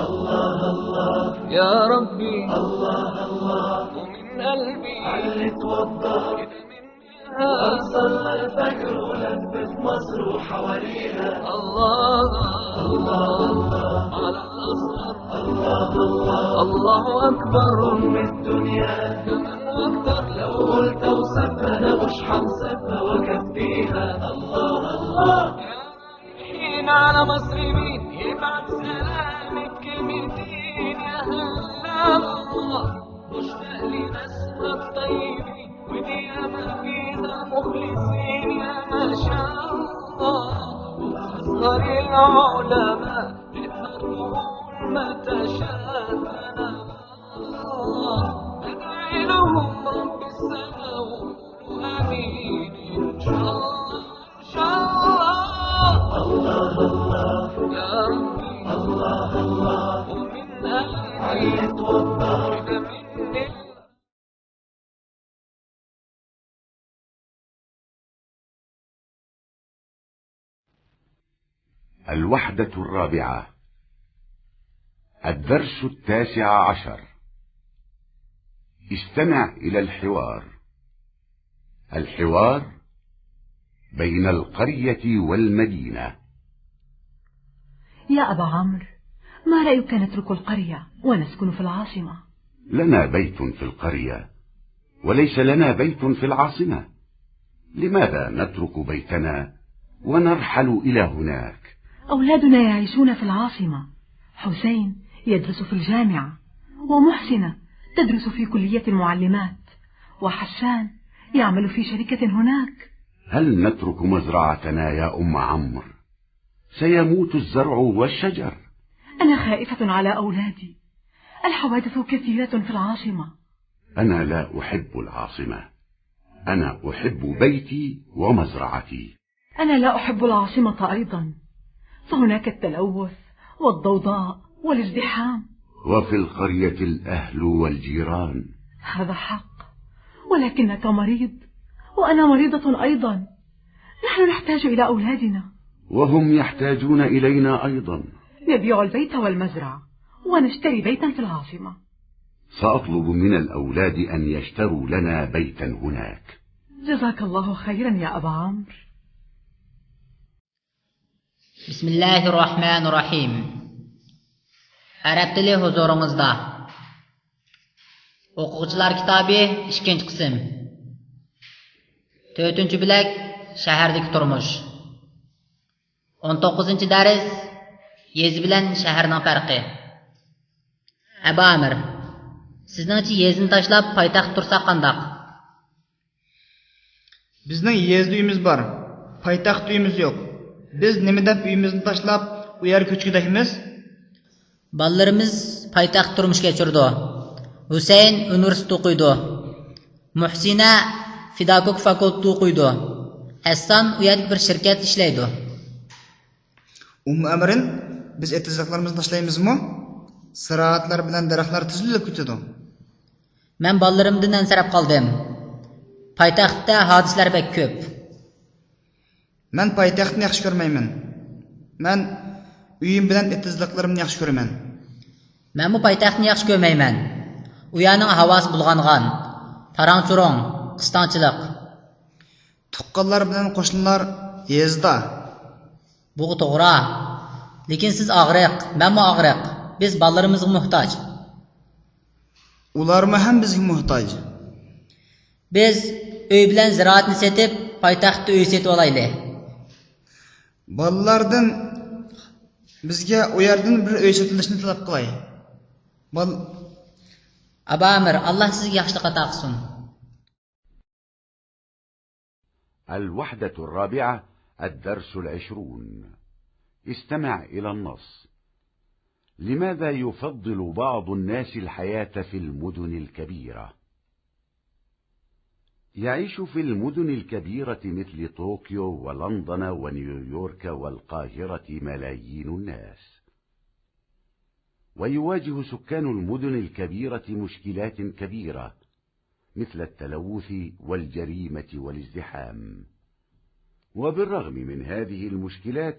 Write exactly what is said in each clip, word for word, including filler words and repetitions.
الله الله يا ربي، الله الله، ومن قلبي علي توضى، كده مني هان. صلى الفجر ولف في مصر وحواليها. الله الله على الأزهر. الله الله، الله أكبر. أم الدنيا كمان أكتر، لو قلت أوصفها أنا مش هنصفها وأكفيها. الله الله. رايحين على مصر مين يبعت سلامك كلمتين يا هلا الله. مشتاق لناسها الطيبين، ودي ياما فيها مخلصين يا ما شاء الله. وأصغر العلماء تقدر تقول متى شافنا الله. ادعي لهم رب السماء وقولوا آمين إن شاء الله. الله الله يا ربي، الله الله، ومن قلبي علي توضى، كده مني. الوحدة الرابعة، الدرس التاسع عشر. استمع إلى الحوار. الحوار بين القرية والمدينة. يا أبا عمرو، ما رأيك نترك القرية ونسكن في العاصمة؟ لنا بيت في القرية، وليس لنا بيت في العاصمة. لماذا نترك بيتنا ونرحل إلى هناك؟ أولادنا يعيشون في العاصمة. حسين يدرس في الجامعة، ومحسنة تدرس في كلية المعلمات، وحسان يعمل في شركة هناك. هل نترك مزرعتنا يا أم عمرو؟ سيموت الزرع والشجر. أنا خائفة على أولادي. الحوادث كثيرة في العاصمة. أنا لا أحب العاصمة. أنا أحب بيتي ومزرعتي. أنا لا أحب العاصمة أيضا، فهناك التلوث والضوضاء والازدحام. وفي القرية الأهل والجيران. هذا حق، ولكنك مريض وأنا مريضة أيضا. نحن نحتاج إلى أولادنا. وهم يحتاجون إلينا أيضا. نبيع البيت والمزرعة ونشتري بيتا في العاصمة. سأطلب من الأولاد أن يشتروا لنا بيتا هناك. جزاك الله خيرا يا أبا عمرو. بسم الله الرحمن الرحيم. ئەرەب تىلى ھۇزۇرىڭىزدا. ئوقۇغۇچىلار كىتابى، ئىككىنچى قىسىم. تۆتىنچى بۆلەك، شەھەردىكى تۇرمۇش. ئون توققۇزىنچى دەرس، يېزا بىلەن شەھەرنىڭ پەرقى. ئەبا ئامىر، سىزنىڭچە يېزىنى تاشلاپ پايتەختتە تۇرساق قانداق؟ بىزنىڭ يېزىدا ئۆيىمىز بار، پايتەختتە ئۆيىمىز يوق. بىز نېمە دەپ ئۆيىمىزنى تاشلاپ ئۇ يەرگە كۆچكۈدەكمىز؟ بالىلىرىمىز پايتەختتە تۇرمۇش كەچۈرىدۇ. ھۈسەيىن ئۇنىۋېرسىتېتتا ئوقۇيدۇ. مۇھسىنە پېداگوگ فاكۇلتېتىدا ئوقۇيدۇ. ھەسسان ئۇ يەردە بىر شىركەتتە ئىشلەيدۇ. ئۇممۇ ئەمرىن، بىز ئېتىزلىقلىرىمىزنى تاشلايمىزمۇ؟ زىرائەتلەر بىلەن دەرەخلەر تېزلا ئۆلۈپ كېتىدۇ. مەن بالىلىرىمدىن ئەنسىرەپ قالدىم. پايتەختتە ھادىسىلەر بەك كۆپ. مەن پايتەختنى ياخشى كۆرمەيمەن. مەن ئۆيۈم بىلەن ئېتىزلىقلىرىمنى ياخشى كۆرىمەن. مەنمۇ پايتەختنى ياخشى كۆرمەيمەن. ئۇ يەرنىڭ ھاۋاسى بۇلغانغان، تاراڭ-چۇرۇڭ، قىستاڭچىلىق. تۇغقانلار بىلەن قوشنىلار يېزىدا. بۇ توغرا. لېكىن سىز ئاغرىق، مەنمۇ ئاغرىق. بىز بالىلىرىمىزغا موھتاج. ئۇلارمۇ ھەم بىزگە موھتاج. بىز ئۆي بىلەن زىرائەتنى سېتىپ، پايتەختتە ئۆي سېتىۋالايلى. بالىلاردىن بىزگە ئۇ يەردىن بىر ئۆي سېتىۋېلىشنى تەلەپ قىلاي. بال- ئابامىر، ئاللا سىزگە ياخشىلىق ئاتا قىلسۇن. الوحدة الرابعة، الدرس العشرون. استمع إلى النص. لماذا يفضل بعض الناس الحياة في المدن الكبيرة؟ يعيش في المدن الكبيرة مثل طوكيو ولندن ونيويورك والقاهرة ملايين الناس، ويواجه سكان المدن الكبيرة مشكلات كبيرة، مثل التلوث والجريمة والازدحام. وبالرغم من هذه المشكلات،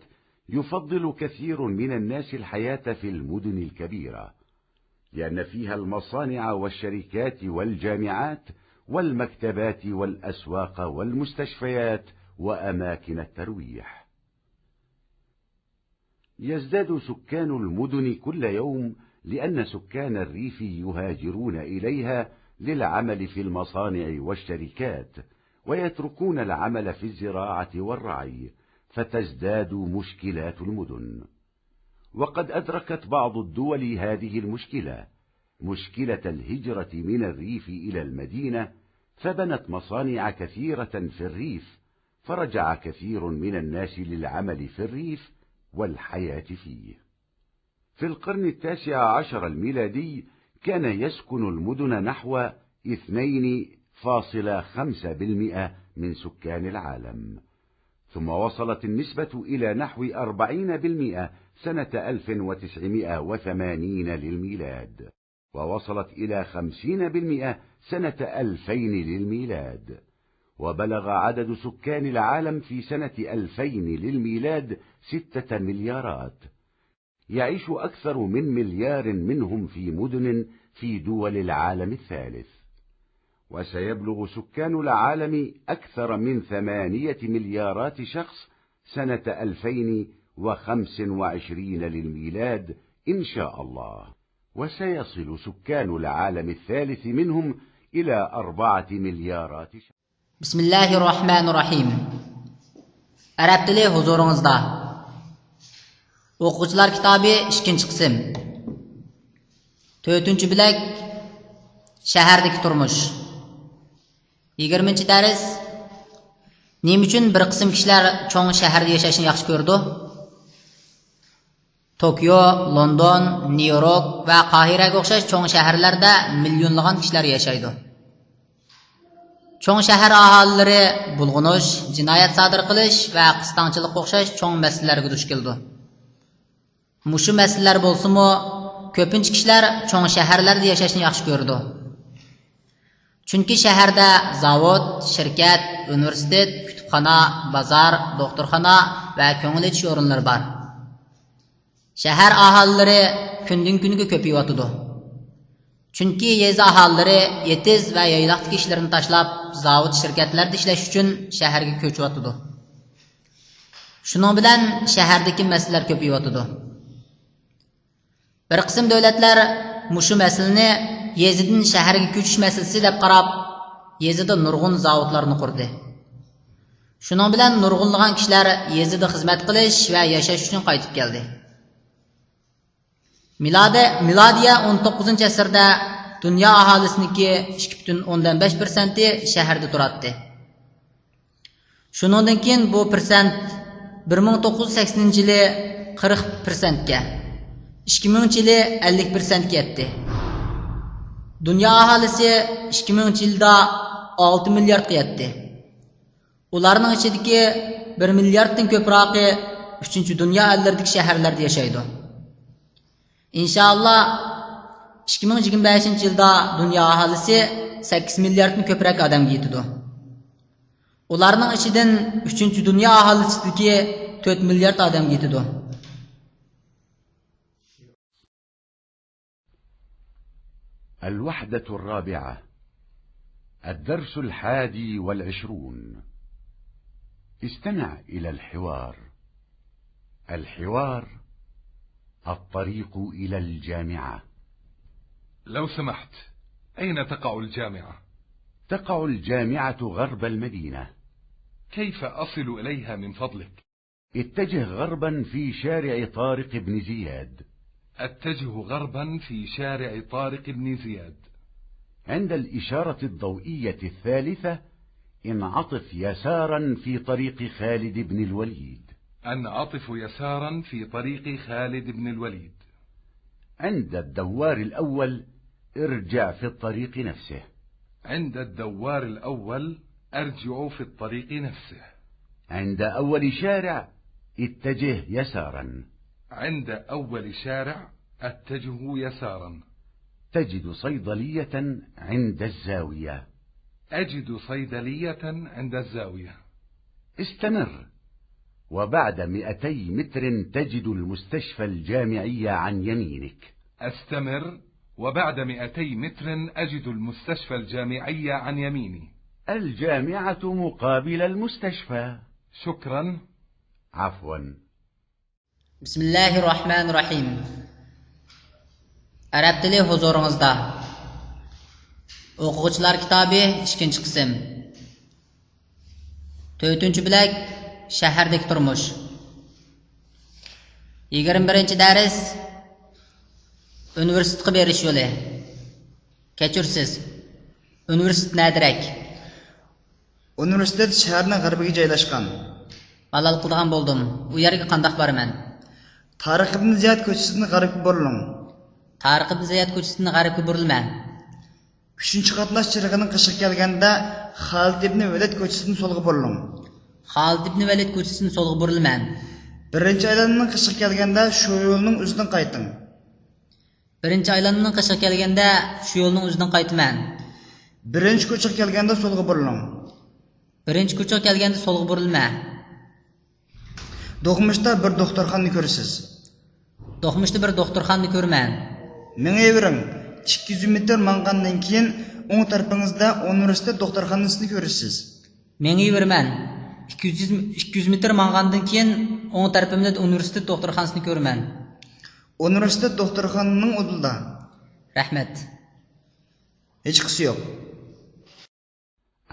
يفضل كثير من الناس الحياة في المدن الكبيرة، لأن فيها المصانع والشركات والجامعات والمكتبات والأسواق والمستشفيات وأماكن الترويح. يزداد سكان المدن كل يوم، لأن سكان الريف يهاجرون إليها للعمل في المصانع والشركات، ويتركون العمل في الزراعة والرعي، فتزداد مشكلات المدن. وقد أدركت بعض الدول هذه المشكلة، مشكلة الهجرة من الريف إلى المدينة، فبنت مصانع كثيرة في الريف، فرجع كثير من الناس للعمل في الريف والحياة فيه. في القرن التاسع عشر الميلادي كان يسكن المدن نحو اثنين فاصلة خمسة بالمئة من سكان العالم، ثم وصلت النسبة إلى نحو أربعين بالمئة سنة ألف وتسعمائة وثمانين للميلاد، ووصلت إلى خمسين بالمئة سنة ألفين للميلاد، وبلغ عدد سكان العالم في سنة ألفين للميلاد ستة مليارات. يعيش أكثر من مليار منهم في مدن في دول العالم الثالث، وسيبلغ سكان العالم أكثر من ثمانية مليارات شخص سنة ألفين وخمسة وعشرين للميلاد إن شاء الله، وسيصل سكان العالم الثالث منهم إلى أربعة مليارات شخص. بىسمىللاھىررەھمانىررەھىم. ئەرەب تىلى ھۇزۇرىڭىزدا. ئوقۇغۇچىلار كىتابى، ئىككىنچى قىسىم. تۆتىنچى بۆلەك، شەھەردىكى تۇرمۇش. يىگىرمىنچى دەرس. نېمە ئۈچۈن بىر قىسىم كىشىلەر چوڭ شەھەردە ياشاشنى ياخشى كۆرىدۇ؟ توكيو، لوندون، نيۇ يورك ۋە قاھىرەگە ئوخشاش چوڭ شەھەرلەردە مىليونلىغان كىشىلەر ياشايدۇ. چوڭ شەھەر ئاھالىلىرى بۇلغىنىش، جىنايەت سادىر قىلىش ۋە قىستاڭچىلىققا ئوخشاش چوڭ مەسىلىلەرگە دۇچ كېلىدۇ. مۇشۇ مەسىلىلەر بولسىمۇ، كۆپىنچە كىشىلەر چوڭ شەھەرلەردە ياشاشنى ياخشى كۆرىدۇ. چۈنكى شەھەردە زاۋۇت، شىركەت، ئۇنىۋېرسىتېت، كۇتۇپخانا، بازار، دوختۇرخانا ۋە كۆڭۈل ئېچىش ئورۇنلىرى بار. شەھەر ئاھالىلىرى كۈندىن-كۈنگە كۆپىيىۋاتىدۇ. چۈنكى يېزا ئاھالىلىرى ئېتىز ۋە يايلاقتىكى ئىشلىرىنى تاشلاپ، زاۋۇت، شىركەتلەردە ئىشلەش ئۈچۈن شەھەرگە كۆچۈۋاتىدۇ. شۇنىڭ بىلەن شەھەردىكى مەسىلىلەر كۆپىيىۋاتىدۇ. بىر قىسىم دۆلەتلەر مۇشۇ مەسىلىنى يېزىدىن شەھەرگە كۆچۈش مەسىلىسى دەپ قاراپ، يېزىدا نۇرغۇن زاۋۇتلارنى قۇردى. شۇنىڭ بىلەن نۇرغۇنلىغان كىشىلەر يېزىدا خىزمەت قىلىش ۋە ياشاش ئۈچۈن قايتىپ كەلدى. مىلادى-، مىلادىيە ئون توققۇزىنچى ئەسىردە دۇنيا ئاھالىسىنىڭكى ئىككى پۈتۈن ئوندىن بەش پىرسەنتى شەھەردە تۇراتتى. شۇنىڭدىن كېيىن بۇ پىرسەنت بىر مىڭ توققۇز يۈز سەكسىنىنچى يىلى قىرىق پىرسەنتكە، ئىككى مىڭىنچى يىلى ئەللىك پىرسەنتكە يەتتى. دۇنيا ئاھالىسى ئىككى مىڭىنچى يىلدا ئالتە مىلياردقا يەتتى. ئۇلارنىڭ ئىچىدىكى بىر مىلياردتىن كۆپرەكى ئۈچىنچى دۇنيا ئەللىرىدىكى شەھەرلەردە ياشايدۇ. ئىنشائاللا، ئىككى مىڭ يىگىرمە بەشىنچى يىلدا دۇنيا ئاھالىسى سەككىز مىلياردتىن كۆپرەك ئادەمگە يېتىدۇ. ئۇلارنىڭ ئىچىدىن ئۈچىنچى دۇنيا ئاھالىسىدىكى تۆت مىليارد ئادەمگە يېتىدۇ. الوحدة الرابعة، الدرس الحادي والعشرون. استمع إلى الحوار. الحوار، الطريق إلى الجامعة. لو سمحت، أين تقع الجامعة؟ تقع الجامعة غرب المدينة. كيف أصل إليها من فضلك؟ اتجه غربا في شارع طارق بن زياد. أتجه غربا في شارع طارق بن زياد. عند الإشارة الضوئية الثالثة، انعطف يسارا في طريق خالد بن الوليد. أنعطف يسارا في طريق خالد بن الوليد. عند الدوار الأول، ارجع في الطريق نفسه. عند الدوار الأول، أرجع في الطريق نفسه. عند أول شارع، اتجه يسارا. عند أول شارع، أتجه يسارا. تجد صيدلية عند الزاوية. أجد صيدلية عند الزاوية. استمر. وبعد مائتي متر تجد المستشفى الجامعي عن يمينك. أستمر، وبعد مائتي متر أجد المستشفى الجامعي عن يميني. الجامعة مقابل المستشفى. شكرا. عفوا. بسم الله الرحمن الرحيم. ئەرەب تىلى ھۇزۇرىڭىزدا. ئوقۇغۇچىلار كىتابى، ئىككىنچى قىسىم. تۆتىنچى بۆلەك، شەھەردىكى تۇرمۇش. يىگىرمە بىرىنچى دەرس، ئۇنىۋېرسىتېتقا بېرىش يولى. كەچۈرسىز. ئۇنىۋېرسىتېت نەدىرەك؟ ئۇنىۋېرسىتېت شەھەرنىڭ غەربىگە جايلاشقان. مالال قىلىدىغان بولدۇم. ئۇ يەرگە قانداق بارىمەن؟ تارىق ئىبن زىياد كوچىسىدىن غەربكە بۇرۇلۇڭ. تارىق ئىبن زىياد كوچىسىدىن غەربكە بۇرۇلىمەن. ئۈچىنچى قاتناش چىرىغىنىڭ قېشىغا كەلگەندە، خالىد ئىبن ۋەلىد كوچىسىدىن سولغا بۇرۇلۇڭ. خالىد ئىبن ۋەلىد كوچىسىدىن سولغا بۇرۇلىمەن. بىرىنچى ئايلانمىنىڭ قېشىغا كەلگەندە، شۇ يولنىڭ ئۆزىدىن قايتىڭ. بىرىنچى ئايلانمىنىڭ قېشىغا كەلگەندە، شۇ يولنىڭ ئۆزىدىن قايتىمەن. بىرىنچى كوچىغا كەلگەندە سولغا بۇرۇلۇڭ. بىرىنچى كوچىغا كەلگەندە سولغا بۇرۇلىمەن. دوقمۇشتا بىر دوختۇرخانىنى كۆرىسىز. دوقمۇشتا بىر دوختۇرخانىنى كۆرىمەن. مېڭىۋېرىڭ. ئىككى يۈز مېتىر ماڭغاندىن كېيىن، ئوڭ تەرىپىڭىزدە ئۇنىۋېرسىتېت دوختۇرخانىسىنى كۆرىسىز. مېڭىۋېرىمەن. ئىككى يۈز، ئىككى يۈز مېتىر ماڭغاندىن كېيىن، ئوڭ تەرىپىمدە ئۇنىۋېرسىتېت دوختۇرخانىسىنى كۆرىمەن. ئۇنىۋېرسىتېت دوختۇرخانىنىڭ ئۇدۇلىدا. رەھمەت. ھېچقىسى يوق.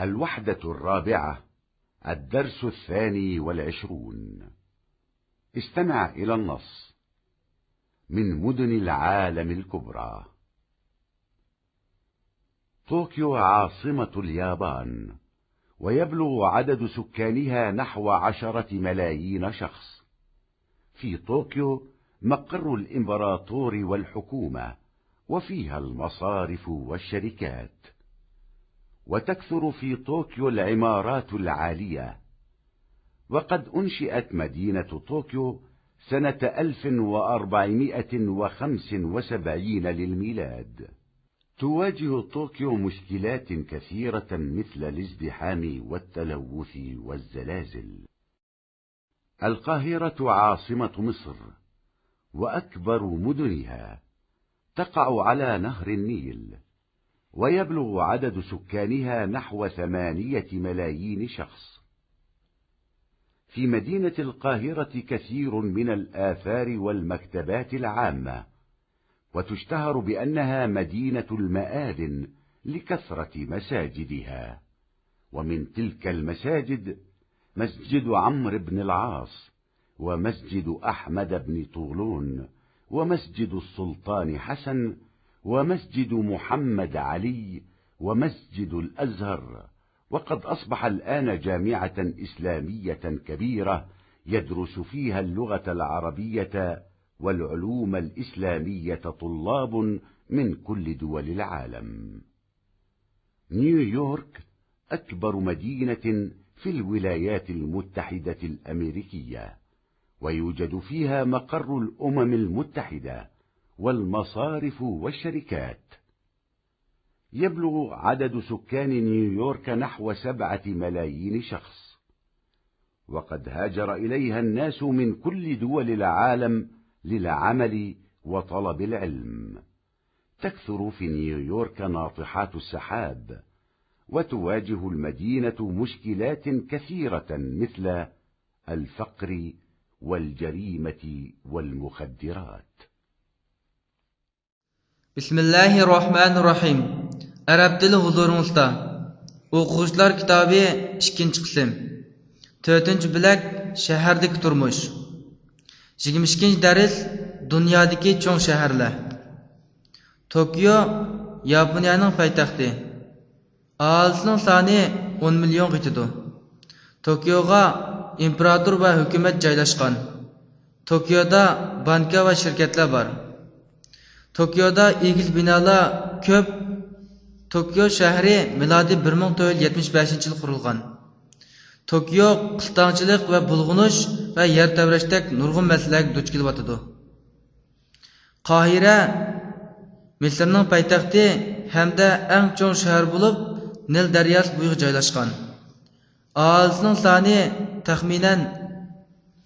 الوحدة الرابعة، الدرس الثاني والعشرون. استمع إلى النص. من مدن العالم الكبرى. طوكيو عاصمة اليابان، ويبلغ عدد سكانها نحو عشرة ملايين شخص. في طوكيو مقر الإمبراطور والحكومة، وفيها المصارف والشركات، وتكثر في طوكيو العمارات العالية. وقد أنشئت مدينة طوكيو سنة ألف وأربعمائة وخمس وسبعين للميلاد. تواجه طوكيو مشكلات كثيرة مثل الازدحام والتلوث والزلازل. القاهرة عاصمة مصر، وأكبر مدنها، تقع على نهر النيل، ويبلغ عدد سكانها نحو ثمانية ملايين شخص. في مدينة القاهرة كثير من الآثار والمكتبات العامة، وتشتهر بأنها مدينة المآذن لكثرة مساجدها، ومن تلك المساجد مسجد عمرو بن العاص، ومسجد أحمد بن طولون، ومسجد السلطان حسن، ومسجد محمد علي، ومسجد الأزهر، وقد أصبح الآن جامعة إسلامية كبيرة يدرس فيها اللغة العربية والعلوم الإسلامية طلاب من كل دول العالم. نيويورك أكبر مدينة في الولايات المتحدة الأمريكية، ويوجد فيها مقر الأمم المتحدة والمصارف والشركات. يبلغ عدد سكان نيويورك نحو سبعة ملايين شخص، وقد هاجر إليها الناس من كل دول العالم للعمل وطلب العلم. تكثر في نيويورك ناطحات السحاب، وتواجه المدينة مشكلات كثيرة مثل الفقر والجريمة والمخدرات. بسم الله الرحمن الرحيم. ئەرەب تىلى ھۇزۇرىڭىزدا. ئوقۇغۇچىلار كىتابى، ئىككىنچى قىسىم. تۆتىنچى بۆلەك، شەھەردىكى تۇرمۇش. يىگىرمە ئىككىنچى دەرس، دۇنيادىكى چوڭ شەھەرلەر. توكيو ياپونىيەنىڭ پايتەختى. ئاھالىسىنىڭ سانى ئون مىليونغا يېتىدۇ. توكيوغا ئىمپېراتور ۋە ھۆكۈمەت جايلاشقان. توكيودا بانكا ۋە شىركەتلەر بار. توكيودا ئېگىز بىنالار كۆپ. توكيو شەھىرى مىلادىي بىر مىڭ تۆت يۈز يەتمىش بەشىنچى يىلى قۇرۇلغان. توكيو قىستاڭچىلىق ۋە بۇلغىنىش ۋە يەر تەۋرەشتەك نۇرغۇن مەسىلىلەرگە دۇچ كېلىۋاتىدۇ. قاھىرە مىسىرنىڭ پايتەختى ھەمدە ئەڭ چوڭ شەھەر بولۇپ، نىل دەرياسى بويىغا جايلاشقان. ئاھالىسىنىڭ سانى تەخمىنەن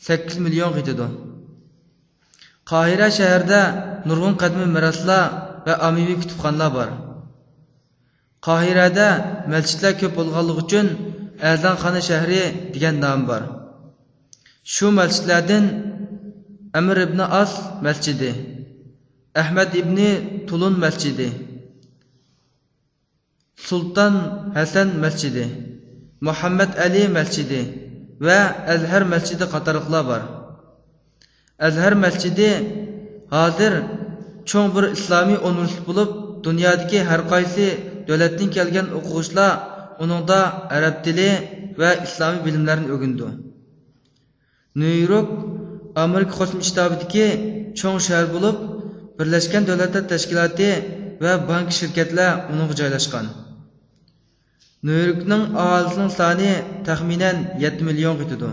سەككىز مىليونغا يېتىدۇ. قاھىرە شەھىرىدە نۇرغۇن قەدىمىي مىراسلار ۋە ئاممىۋى كۇتۇپخانىلار بار. قاھىرەدە مەسچىتلەر كۆپ بولغانلىقى ئۈچۈن ئەزانخانا شەھىرى دېگەن نامى بار. شۇ مەسچىتلەردىن ئەمر ئىبنى ئاس مەسچىتى، ئەھمەد ئىبنى تۇلۇن مەسچىتى، سۇلتان ھەسەن مەسچىتى، مۇھەممەد ئەلى مەسچىتى ۋە ئەزھەر مەسچىتى قاتارلىقلار بار. ئەزھەر مەسچىتى ھازىر چوڭ بىر ئىسلامىي ئۇنىۋېرسىتېت بولۇپ، دۇنيادىكى ھەر قايسى دۆلەتتىن كەلگەن ئوقۇغۇچىلار ئۇنىڭدا ئەرەب تىلى ۋە ئىسلامىي بىلىملەرنى ئۆگىنىدۇ. نيۇ يورك ئامېرىكا قوشما شتابىدىكى چوڭ شەھەر بولۇپ، بىرلەشكەن دۆلەتلەر تەشكىلاتى ۋە بانكا شىركەتلەر ئۇنىڭغا جايلاشقان. نيۇ يوركنىڭ ئاھالىسىنىڭ سانى تەخمىنەن يەتتە مىليونغا يېتىدۇ.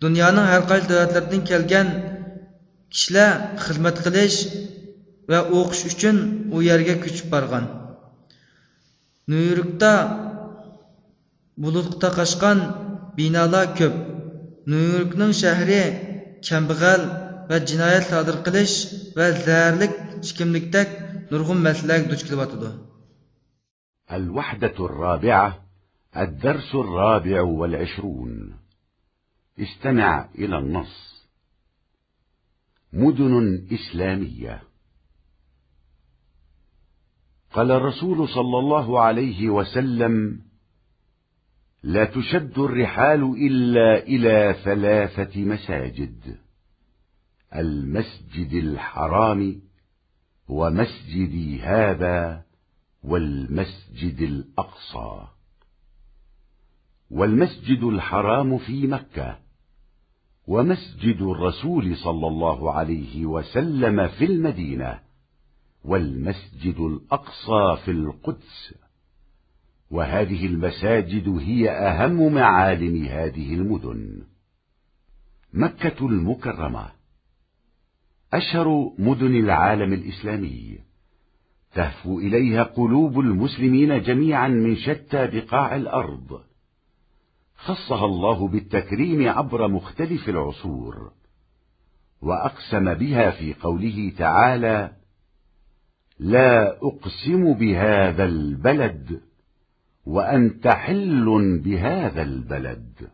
دۇنيانىڭ ھەر قايسى دۆلەتلىرىدىن كەلگەن كىشىلەر خىزمەت قىلىش ۋە ئوقۇش ئۈچۈن ئۇ يەرگە كۆچۈپ بارغان. نيۇ يوركتا بۇلۇتقا تاقاشقان بىنالار كۆپ. نيۇ يوركنىڭ شەھىرى كەمبەغەل ۋە جىنايەت سادىر قىلىش ۋە زەھەرلىك ئىچكىملىكتەك نۇرغۇن مەسىلىلەرگە دۇچ كېلىۋاتىدۇ. الوحدة الرابعة، الدرس الرابع والعشرون. استمع إلى النص. مدن إسلامية. قال الرسول صلى الله عليه وسلم: لا تشد الرحال إلا إلى ثلاثة مساجد: المسجد الحرام، ومسجدي هذا، والمسجد الأقصى. والمسجد الحرام في مكة، ومسجد الرسول صلى الله عليه وسلم في المدينة، والمسجد الأقصى في القدس، وهذه المساجد هي أهم معالم هذه المدن. مكة المكرمة أشهر مدن العالم الإسلامي، تهفو إليها قلوب المسلمين جميعا من شتى بقاع الأرض، خصها الله بالتكريم عبر مختلف العصور، وأقسم بها في قوله تعالى: لا أقسم بهذا البلد، وأنت حل بهذا البلد.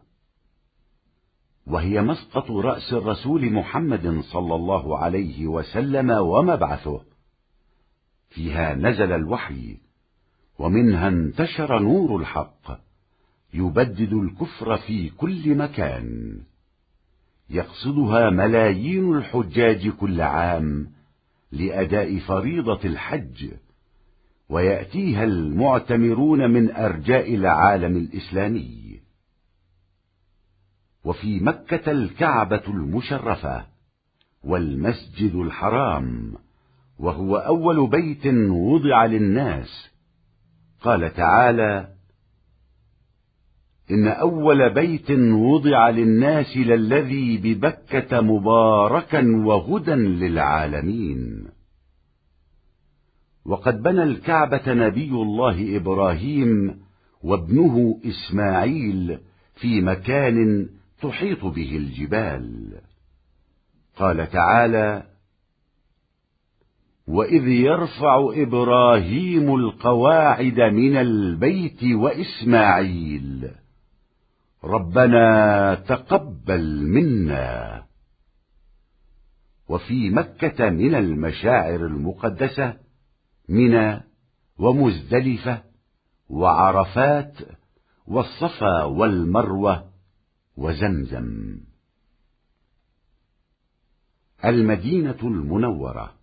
وهي مسقط رأس الرسول محمد صلى الله عليه وسلم ومبعثه، فيها نزل الوحي، ومنها انتشر نور الحق يبدد الكفر في كل مكان، يقصدها ملايين الحجاج كل عام لأداء فريضة الحج، ويأتيها المعتمرون من أرجاء العالم الإسلامي. وفي مكة الكعبة المشرفة والمسجد الحرام، وهو أول بيت وضع للناس. قال تعالى: إن أول بيت وضع للناس للذي ببكة مباركا وهدى للعالمين. وقد بنى الكعبة نبي الله إبراهيم وابنه إسماعيل في مكان تحيط به الجبال. قال تعالى: وإذ يرفع إبراهيم القواعد من البيت وإسماعيل، ربنا تقبل منا. وفي مكة من المشاعر المقدسة منى ومزدلفة وعرفات والصفا والمروة وزمزم. المدينة المنورة.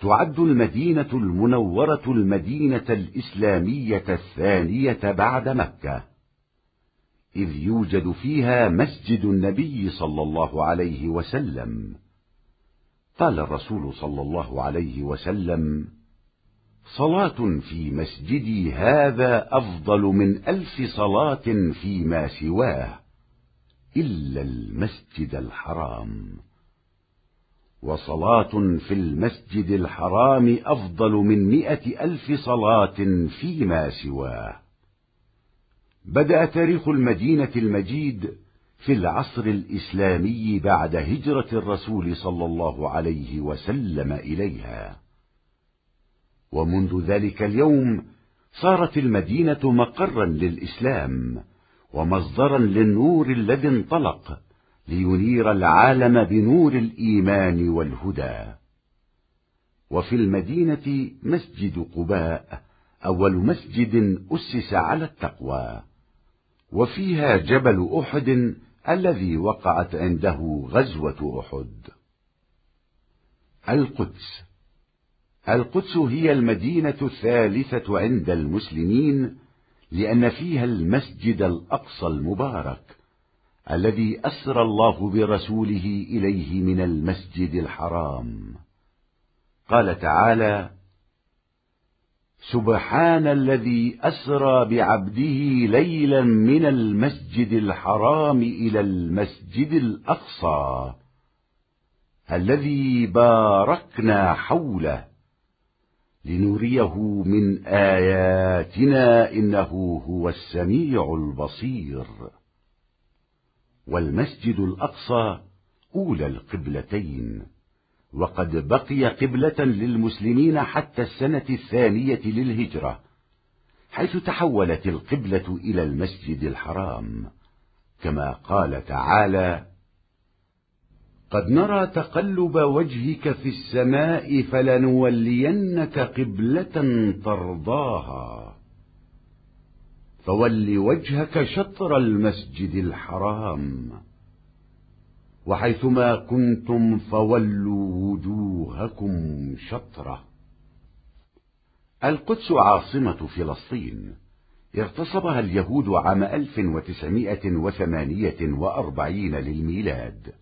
تعد المدينة المنورة المدينة الإسلامية الثانية بعد مكة، إذ يوجد فيها مسجد النبي صلى الله عليه وسلم. قال الرسول صلى الله عليه وسلم: صلاة في مسجدي هذا أفضل من ألف صلاة فيما سواه إلا المسجد الحرام، وصلاة في المسجد الحرام أفضل من مائة ألف صلاة فيما سواه. بدأ تاريخ المدينة المجيد في العصر الإسلامي بعد هجرة الرسول صلى الله عليه وسلم إليها. ومنذ ذلك اليوم صارت المدينة مقرا للإسلام ومصدرا للنور الذي انطلق لينير العالم بنور الإيمان والهدى. وفي المدينة مسجد قباء، أول مسجد أسس على التقوى، وفيها جبل أحد الذي وقعت عنده غزوة أحد. القدس. القدس هي المدينة الثالثة عند المسلمين، لأن فيها المسجد الأقصى المبارك، الذي أسرى الله برسوله إليه من المسجد الحرام. قال تعالى: سبحان الذي أسرى بعبده ليلا من المسجد الحرام إلى المسجد الأقصى الذي باركنا حوله لنريه من آياتنا إنه هو السميع البصير. والمسجد الأقصى أولى القبلتين، وقد بقي قبلة للمسلمين حتى السنة الثانية للهجرة، حيث تحولت القبلة إلى المسجد الحرام، كما قال تعالى: قد نرى تقلب وجهك في السماء فلنولينك قبلة ترضاها فول وجهك شطر المسجد الحرام وحيثما كنتم فولوا وجوهكم شطره. القدس عاصمة فلسطين، اغتصبها اليهود عام ألف وتسعمائة وثمانية وأربعين للميلاد،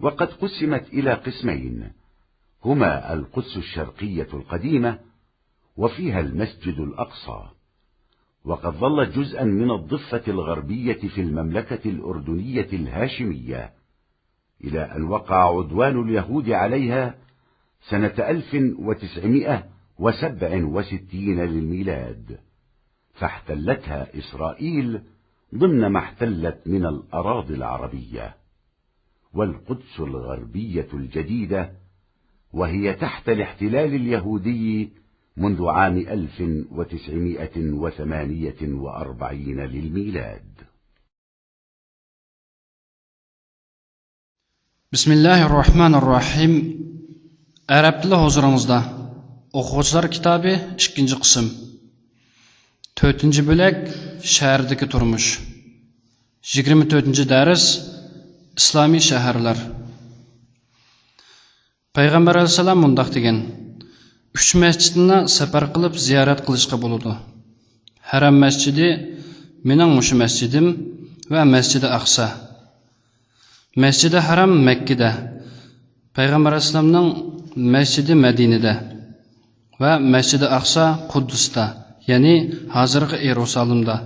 وقد قسمت إلى قسمين، هما القدس الشرقية القديمة وفيها المسجد الأقصى، وقد ظل جزءا من الضفة الغربية في المملكة الأردنية الهاشمية، إلى أن وقع عدوان اليهود عليها سنة ألف وتسعمائة وسبع وستين للميلاد، فاحتلتها إسرائيل ضمن ما احتلت من الأراضي العربية. والقدس الغربية الجديدة، وهي تحت الاحتلال اليهودي منذ عام ألف وتسعمائة وثمانية وأربعين للميلاد. بسم الله الرحمن الرحيم. ئەرەب تىلى ھۇزۇرىڭىزدا. ئوقۇغۇچىلار كىتابى، ئىككىنچى قىسىم. تۆتىنچى بۆلەك، شەھەردىكى تۇرمۇش. يىگىرمە تۆتىنچى دەرس، ئىسلامىي شەھەرلەر. پەيغەمبەر ئەلەيھىسسالام مۇنداق دېگەن: «ئۈچ مەسچىتنى سەپەر قىلىپ زىيارەت قىلىشقا بولىدۇ. ھەرەم مەسچىتى، مېنىڭ مۇشۇ مەسچىتىم، ۋە مەسچىدى ئەقسا. مەسچىدى ھەرەم مەككىدە، پەيغەمبەر ئەلەيھىسسالامنىڭ مەسچىدى مەدىنىدە ۋە مەسچىدى ئەقسا قۇددۇستا، يەنى ھازىرقى ئىيېرۇسالىمدا.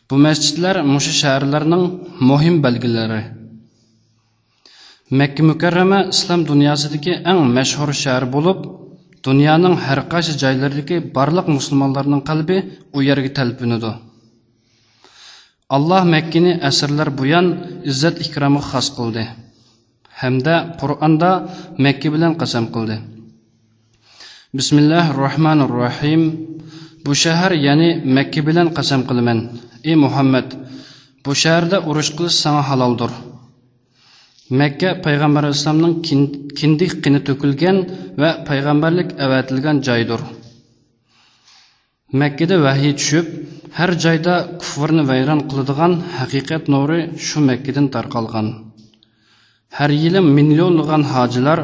بۇ مەسچىتلەر مۇشۇ شەھەرلەرنىڭ مۇھىم بەلگىلىرى. مەككە مۇكەررەمە ئىسلام دۇنياسىدىكى ئەڭ مەشھۇر شەھەر بولۇپ، دۇنيانىڭ ھەر قايسى جايلىرىدىكى بارلىق مۇسۇلمانلارنىڭ قەلبى ئۇ يەرگە تەلپۈنىدۇ. ئاللاھ مەككىنى ئەسىرلەر بۇيان ئىززەت-ئىكرامغا خاس قىلدى ھەمدە قۇرئاندا مەككە بىلەن قەسەم قىلدى. بىسمىللاھىرراھمانىرراھىم. بۇ شەھەر، يەنى مەككە بىلەن قەسەم قىلىمەن. ئى مۇھەممەد، بۇ شەھەردە ئۇرۇش قىلىش ساڭا ھالالدۇر. مەككە پەيغەمبەر ئەلەيھىسسالامنىڭ كىن-، كىندىك قېنى تۆكۈلگەن ۋە پەيغەمبەرلىك ئەۋەتىلگەن جايدۇر. مەككىدە ۋەھىي چۈشۈپ، ھەر جايدا كۇفرنى ۋەيران قىلىدىغان ھەقىقەت نۇرى شۇ مەككىدىن تارقالغان. ھەر يىلى مىليونلىغان ھاجىلار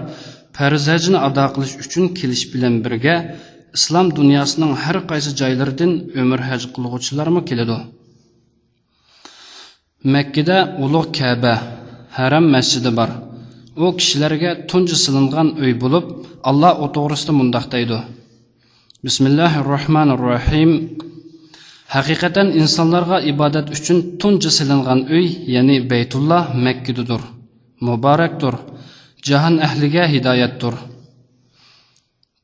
پەرز ھەجنى ئادا قىلىش ئۈچۈن كېلىش بىلەن بىرگە، ئىسلام دۇنياسىنىڭ ھەر قايسى جايلىرىدىن ئۆمرە ھەج قىلغۇچىلارمۇ كېلىدۇ. مەككىدە ئۇلۇغ كەبە، ھەرەم مەسچىتى بار. ئۇ كىشىلەرگە تۇنجى سېلىنغان ئۆي بولۇپ، ئاللاھ ئۇ توغرىسىدا مۇنداق دەيدۇ: بىسمىللاھىرراھمانىرراھىم. ھەقىقەتەن ئىنسانلارغا ئىبادەت ئۈچۈن تۇنجى سېلىنغان ئۆي، يەنى بەيتۇللا مەككىدىدۇر. مۇبارەكتۇر. جاھان ئەھلىگە ھىدايەتتۇر.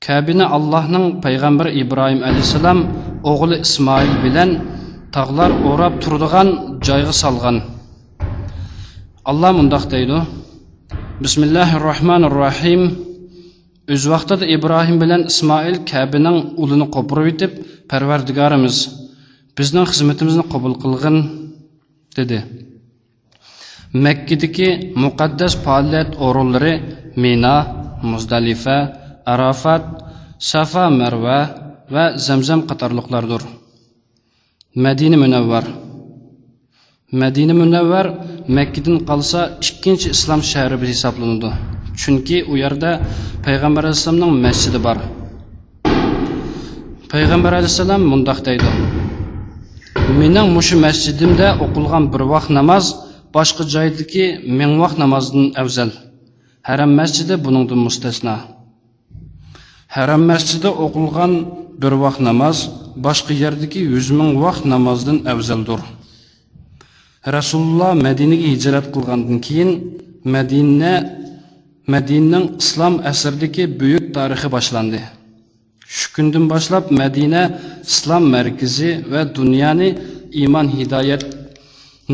كەبىنى ئاللاھنىڭ پەيغەمبىرى ئىبراھىم ئەلەيھىسسالام ئوغلى ئىسمائىل بىلەن تاغلار ئوراپ تۇرىدىغان جايغا سالغان. ئاللا مۇنداق دەيدۇ، بىسمىللاھىررەھمانىررەھىم. ئۆز ۋاقتىدا ئىبراھىم بىلەن ئىسمائىل كەبىنىڭ ئۇلىنى قوپۇرۇۋېتىپ، پەرۋەردىگارىمىز، بىزنىڭ خىزمىتىمىزنى قوبۇل قىلغىن، دېدى. مەككىدىكى مۇقەددەس پائالىيەت ئورۇنلىرى مىنا، مۇزدەلىفە، ئاراپات، سافا، مەرۋە ۋە زەمزەم قاتارلىقلاردۇر. مەدىنە مۇنەۋۋەر. مەدىنە مۇنەۋۋەر مەككىدىن قالسا ئىككىنچى ئىسلام شەھىرى بولۇپ ھېسابلىنىدۇ. چۈنكى ئۇ يەردە پەيغەمبەر ئەلەيھىسسالامنىڭ مەسچىتى بار. پەيغەمبەر ئەلەيھىسسالام مۇنداق دەيدۇ، مېنىڭ مۇشۇ مەسچىتىمدە ئوقۇلغان بىر ۋاق ناماز باشقا جايدىكى مىڭ ۋاق نامازدىن ئەۋزەل. ھەرەم مەسچىتى بۇنىڭدىن مۇستەسنا. ھەرەم مەسچىتىدە ئوقۇلغان بىر ۋاق ناماز باشقا يەردىكى يۈز مىڭ ۋاق نامازدىن ئەۋزەلدۇر. رەسۇلۇللا مەدىنىگە ھىجرەت قىلغاندىن كېيىن مەدىنە، مەدىنىنىڭ ئىسلام ئەسىرىدىكى بۈيۈك تارىخى باشلاندى. شۇ كۈندىن باشلاپ مەدىنە ئىسلام مەركىزى ۋە دۇنيانى ئىمان ھىدايەت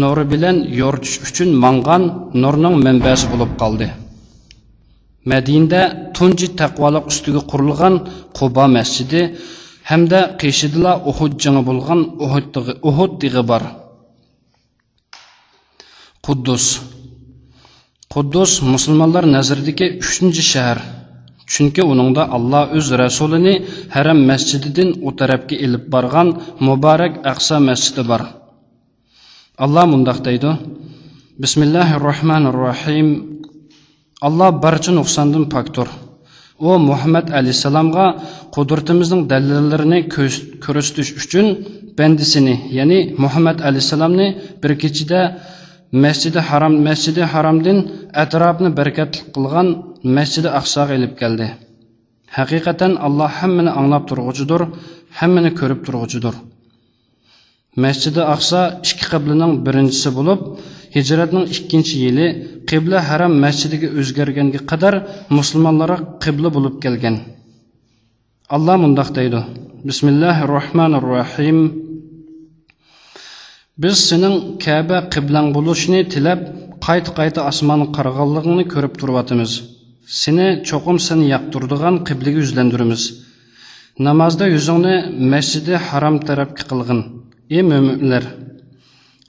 نۇرى بىلەن يورۇتۇش ئۈچۈن ماڭغان نۇرنىڭ مەنبەسى بولۇپ قالدى. مەدىنىدە تۇنجى تەقۋالىق ئۈستىگە قۇرۇلغان قۇبا مەسچىتى ھەمدە قېشىدىلا ئۇھۇد جېڭى بولغان ئۇھۇد تېغى، ئۇھۇد تېغى بار. قۇددۇس. قۇددۇس مۇسۇلمانلار نەزىرىدىكى ئۈچىنچى شەھەر. چۈنكى ئۇنىڭدا ئاللا ئۆز رەسۇلىنى ھەرەم مەسچىتىدىن ئۇ تەرەپكە ئېلىپ بارغان مۇبارەك ئەقسا مەسچىتى بار. ئاللا مۇنداق دەيدۇ، بىسمىللاھىررەھمانىررەھىم. ئاللا بارچە نۇقساندىن پاكتۇر. ئۇ مۇھەممەد ئەلەيھىسسالامغا قۇدرىتىمىزنىڭ دەلىللىرىنى كۆرس-، كۆرسىتىش ئۈچۈن بەندىسىنى، يەنى مۇھەممەد ئەلەيھىسسالامنى بىر كېچىدە مەسچىدى ھارام، مەسچىدى ھارامدىن ئەتراپنى بەرىكەتلىك قىلغان مەسچىدى ئەقساغا ئېلىپ كەلدى. ھەقىقەتەن ئاللا ھەممىنى ئاڭلاپ تۇرغۇچىدۇر، ھەممىنى كۆرۈپ تۇرغۇچىدۇر. مەسچىدى ئەقسا ئىككى قىبلىنىڭ بىرىنچىسى بولۇپ، ھىجرەتنىڭ ئىككىنچى يىلى قىبلە ھەرەم مەسچىتىگە ئۆزگەرگەنگە قەدەر مۇسۇلمانلارغا قىبلە بولۇپ كەلگەن. ئاللا مۇنداق دەيدۇ، بىسمىللاھىررەھمانىررەھىم. بىز سېنىڭ كەبە قىبلەڭ بولۇشىنى تىلەپ، قايتا-قايتا ئاسمانغا قارىغانلىقىڭنى كۆرۈپ تۇرۇۋاتىمىز. سېنى چوقۇم سەن ياقتۇرىدىغان قىبلىگە يۈزلەندۈرىمىز. نامازدا يۈزۈڭنى مەسچىدى ھارام تەرەپكە قىلغىن. ئى مۆمىنلەر!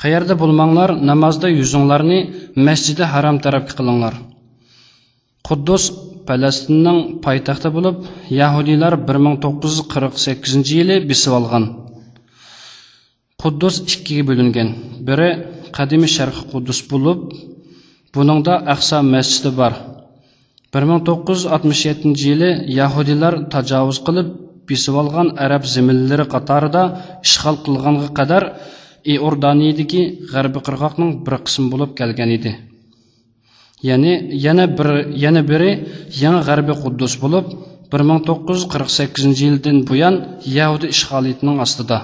قەيەردە بولماڭلار، نامازدا يۈزۈڭلارنى مەسچىدى ھارام تەرەپكە قىلىڭلار. قۇددۇس پەلەستىننىڭ پايتەختى بولۇپ، يەھۇدىيلار بىر مىڭ توققۇز يۈز قىرىق سەككىزىنچى يىلى بېسىۋالغان. قۇددۇس ئىككىگە بۆلۈنگەن. بىرى قەدىمىي شەرقىي قۇددۇس بولۇپ، بۇنىڭدا ئەقسا مەسچىتى بار. بىر مىڭ توققۇز يۈز ئاتمىش يەتتىنچى يىلى يەھۇدىيلار تاجاۋۇز قىلىپ بېسىۋالغان ئەرەب زېمىنلىرى قاتارىدا ئىشغال قىلغانغا قەدەر ئىئوردانىيىدىكى غەربىي قىرغاقنىڭ بىر قىسمى بولۇپ كەلگەن ئىدى. يەنى يەنە بىر، يەنە بىرى يېڭى غەربىي قۇددۇس بولۇپ، بىر مىڭ توققۇز يۈز قىرىق سەككىزىنچى يىلدىن بۇيان يەھۇدىي ئىشغالىيىتىنىڭ ئاستىدا.